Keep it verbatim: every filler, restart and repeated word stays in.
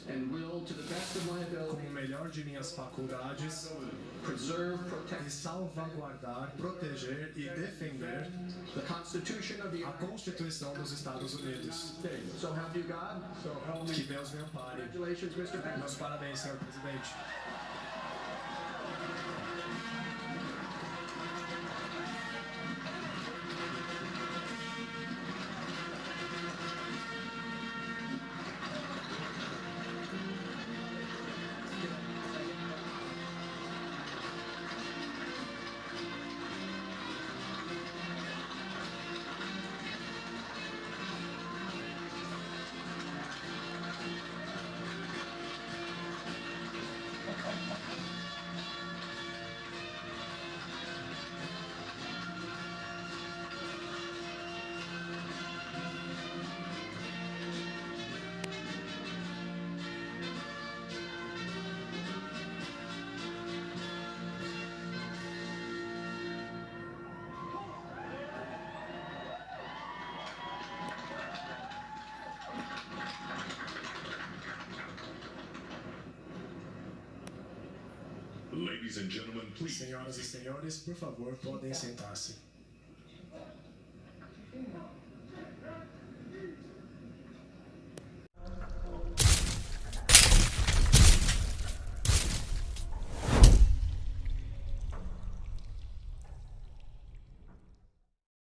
And will, to the best of my ability, como melhor de minhas faculdades, preserve, protect, e salvaguardar, proteger e defender the Constitution of the a Constituição dos Estados Unidos. States. So help you God. So help me. Que Deus me ampare. Congratulations, mister President. Meus parabéns, senhor presidente. Ladies and gentlemen, please. Senhoras e senhores, por favor, podem sentar-se.